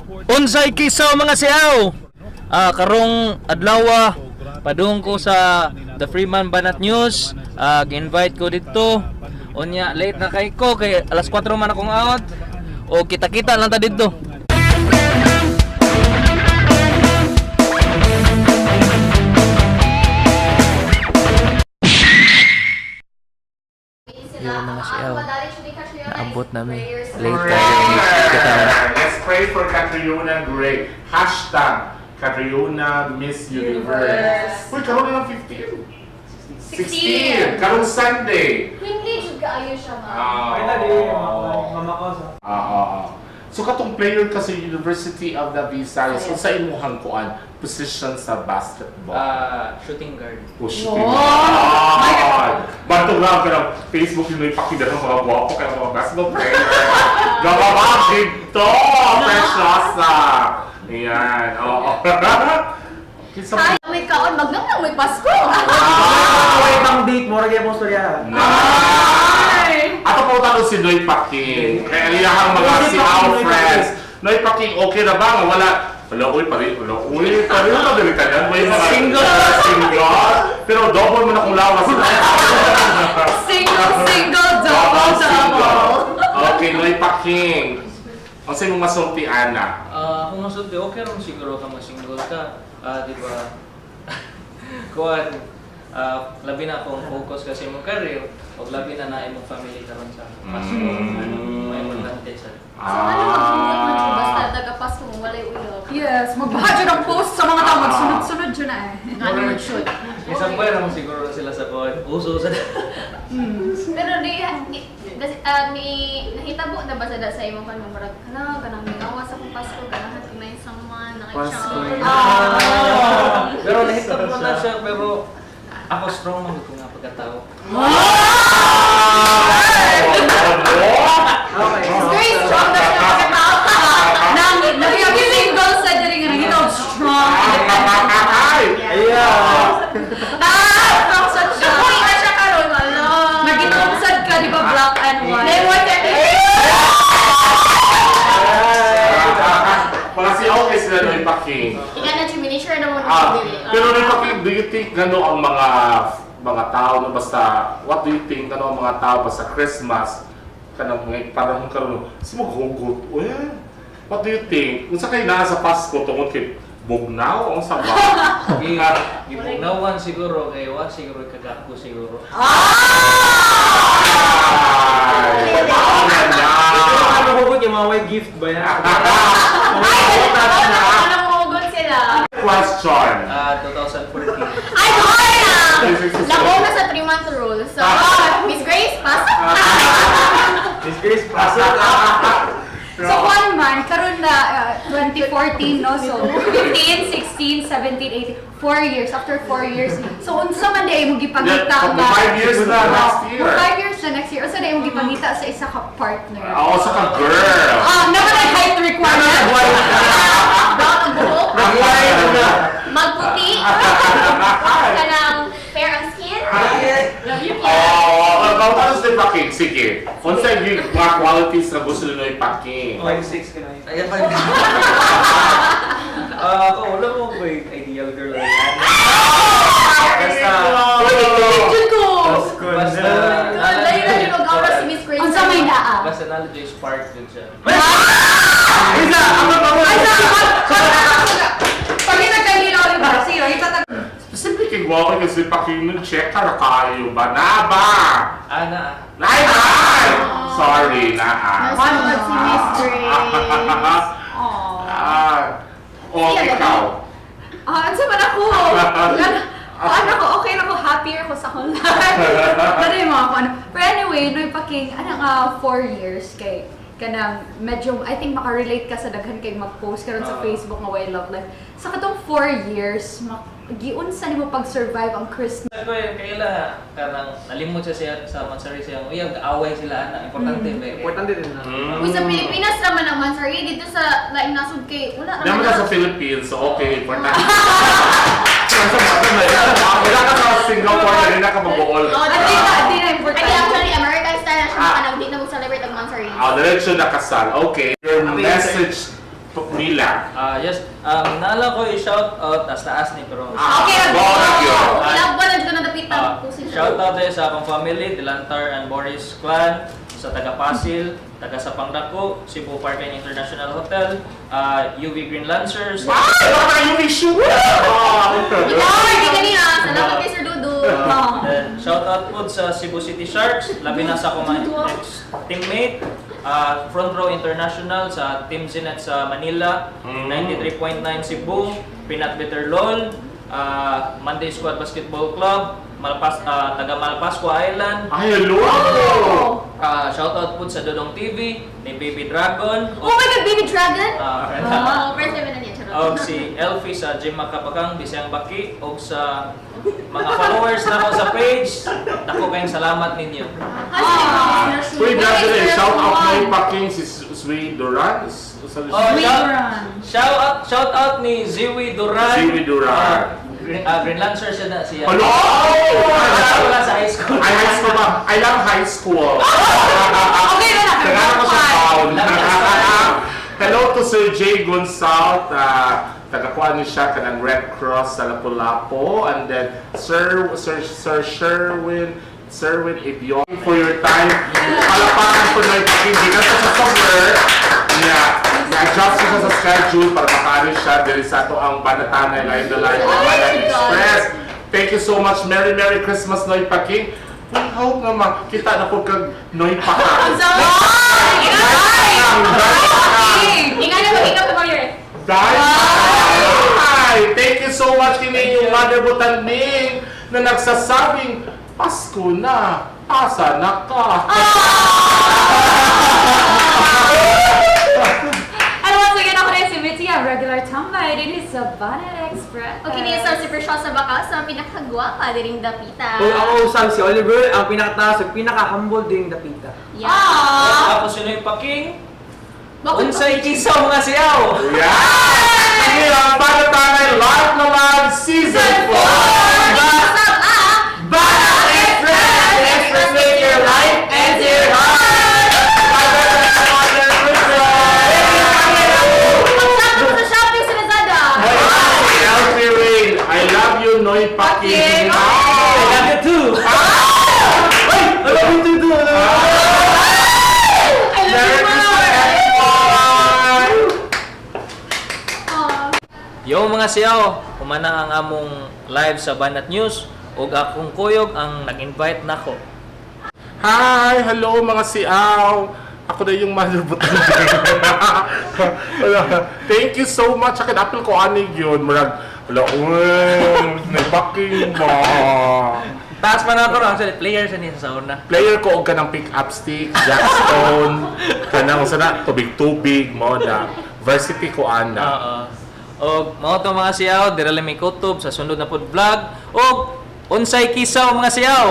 Unsay kisaw, mga siyaw? Karong adlaw padung ko sa The Freeman Banat News. Gi-invite ko didto. Unya late na kay ko kay alas 4 man akong out. O kita-kita lang ta didto. Yo, mga siyaw. Naabot nami. Late kayo. Kita na. Let's pray for Catriona Gray. #CatrionaMissUniverse. Uy, karon na lang 15. 16. Karong Sunday. Hindi jud kaayo siya, ma'am. Ah. Ay, tadi, mama ko sa. Ah. So katong player ka sa University of the Visayas, unsa imuhang kuan position sa basketball? Shooting guard. Oh, shit. Oh! Bato nga ka ng Facebook yung ipakita ng mga guwapo kaya mga basketball player. Gababa dito! Preciosa! Ayan, oo. Kinsa mo? Ay, may kaon magnang lang may Pasko. Ah, may pang date mo, ragay mo storya. Na! Ato po tanong si Noy Paking. Kaya iyahang mga Noy si Paking, our Noy friends. Noy Paking, okay na ba? Nga wala. Wala, uy, pare, wala, uy, pare, wala, dali ka yan. May mga Single. Single. Pero double mo na kung lawas. Single, single, double, double. Okay, Noy Paking. Ang sa imong masulti, Ana. Kung masulti, okay ron siguro ka ma-single ka. Di ba? Kuan, labi na kung focus kasi imong career, o labi na na imong family karon sa Pasko. Ano, may importante sa. So ano maghugot man siya basta taga Pasko mo walay uyab. Yes, magbaha dyan ang post sa mga tao, magsunod-sunod dyan na eh. Ano man shoot. Minsan pa ron siguro sila sa kuan. Uso sa. Pero di ni nahitabo na ba sa da sa imong kan murag kana kanang mingawas akong Pasko, ganahan ko na yung someone na Pasko. siya. Pero nahitabo na siya, pero ako strong man ko nga pagkatao. Okay. Very strong na siya pagkatao. Nang, nag-single sa dyan nga nangitaw, strong. Ay! Yeah. Ah, strong sad siya. Nakuha na siya karon wala. Nagitong sad ka, di ba, black and white? Lemon Mga si okay sila Noy Paking. Ikaw na chimney na mo Ah, dili. pero Noy Paking, do you think gano ang mga tao no basta what do you think gano ang mga tao basta Christmas kanang mga panahon karon si maghugot eh what do you think unsa kay naa sa Pasko tungod kay bugnaw ang sa ba? Gibugnawan siguro kay wa siguro kagako siguro. Ay, mao na na. Pero ano ko yung mga white gift ba yan? Ay, ano mo hugot sila? Question. 2014. Ay, okay na! Labo na sa 3-month rule. So, Miss Grace, pasok! Miss Grace, pasok. So one man, karon na 2014, no? So 15, 16, 17, 18, 4 years. After 4 years. So unsa man di imong gipangita Yeah, nga? 5 years na last year. 5 years na next year. Unsa di imong gipangita sa isa ka partner? Oo, sa ka girl. Ah, naman ay height requirement. Brown ang buhok, Nag-white na. magputi, kanang fair ang skin. Love you, Pierre. Oh, about ano sa Paking? Sige. Unsa yung mga qualities na gusto nyo ipaking? 5'6" ka na. Ayan pa. Ako, wala mo ko yung ideal girl. Basta, Picture ko. Pasko Basta, na. Dali na yung mag-aura si Miss Grace. Unsa may naa? Basta knowledge is spark dun siya. Isa! Ako pa mo! Ay, sa Pag nagkahilo, di ba? Sige, itatag. Specific kay guwapo kasi Paking nung check ka na kayo ba? Na ba? Na. Nay, nay! Sorry, naa. Nasuot si Miss Grace. Aww. Ah, oh, ikaw. Ah, unsa man ako? Ano ko, okay na ko, happier ako sa akong life. Pero yung mga kung ano. Pero anyway, Noy Paking, ano nga, 4 years kay kanang medyo, I think makarelate ka sa daghan kay mag-post karon sa Facebook nga way love life. Sa katong 4 years, giunsa nimo pag-survive ang Christmas? Ko yung kaila kanang nalimot siya siya sa Mansari siya. Uyag away sila ana importante ba. Importante din na. Uy, sa Pilipinas naman ang Mansari. Dito sa laing nasod kay, wala Di naman naman. ka sa Philippines, so okay, importante. Wala ka sa Singapore, hindi na ka mabuol. Oh, At di na, di na Ay, importante. actually, American style na siya makanang di na mag-celebrate ang Mansari. Ah, diretso na kasal. Okay. Your message Mila. Ah, yes, naala ko i-shout out as taas ni pero Ah, Okay, go na yun. Ilagba na dito na dapitan Ah, ko siya. shout out tayo sa akong family, Delantar and Boris Clan, sa taga Pasil, taga Sapangdako, Cebu Park and International Hotel, UV Green Lancers, Ay, baka na yung issue! Ah. Ikaw, hindi kanina. Salamat kay Sir Dudu. Then, shout out po sa Cebu City Sharks, labi na sa akong mga ex-teammate, Front Row International sa Team Zinet sa Manila, 93.9 Cebu, Peanut Butter LOL, Monday Squad Basketball Club, Malpas, taga Malpascua Island. Ay, hello! Shout out po sa Dodong TV, ni Baby Dragon, Oh my God, Baby Dragon? Ah, Oh, first time na niya. Charot. og si Elfie sa Jim Makabakang, Bisayang Baki, og sa mga followers na ko sa page, dako kayong salamat ninyo. Ah. Uy, grabe na eh. Shout out na yung packing si Sui Duran. Oh, shout out ni Ziwi Duran. Ziwi Duran. Green Lancer siya na siya. Hello! Wala sa high school. Ay, high school ba? I love high school. Okay na na. Tagal ko sa town. Love. Hello to Sir Jay Gonzal. Tagakuha niyo siya kanang Red Cross sa Lapu-Lapu. And then Sir Sherwin Ibion for your time. Palapakan ko na yung hindi na sa summer. Niya, na-adjust ko siya sa schedule para makaano siya diri sa ato ang Banatanay Live the Life of Banat Express. Thank you so much. Merry Merry Christmas, Noy Paking. Uy, hope nga makita na ko kag Noy Pakang. Hinga na maging familiar. Dahil! Thank you so much kini yung Mother Butanding na nagsasabing Pasko na, asa na ka? And once again, ako rin si Mitzi, ang regular tambay din sa Banat Express. Okay, niya sa super shot sa baka sa pinakagwapa diring dapita. Kung ako usab si Oliver, ang pinakataas at pinaka-humble ding dapita. Yeah. Aww. Ako si Noy Paking. Bakit Unsay kisaw mga siyaw. Yeah! Sige ang Banatanay Live na Live Season 4! Usap ah! Banat Express! Express make your life and your heart! Bye-bye, Pag-shop ko sa Shopee sa Lazada. Elfie Rain, I love you, Noy Paking. Paking. I love you too. Ay! I love you too, too! I love I love Merry you Christmas, more. everyone! Aw. Yo mga siyaw, humana ang among live sa Banat News ug akong kuyog ang nag-invite nako. Hi! Hello mga siaw! Ako na yung mother. Wala. Thank you so much. Akin, apple ko anig yun. Murag, wala, uy, nagbaking mo. Taas pa na ako actually player sa niya sa una. Player ko og kanang pick up stick, jackstone, kanang sana tubig-tubig mo na. Varsity ko ana. Oo. Og mao to mga siyaw, dira lang mi kutob sa sunod na pod vlog ug unsay kisaw mga siyaw.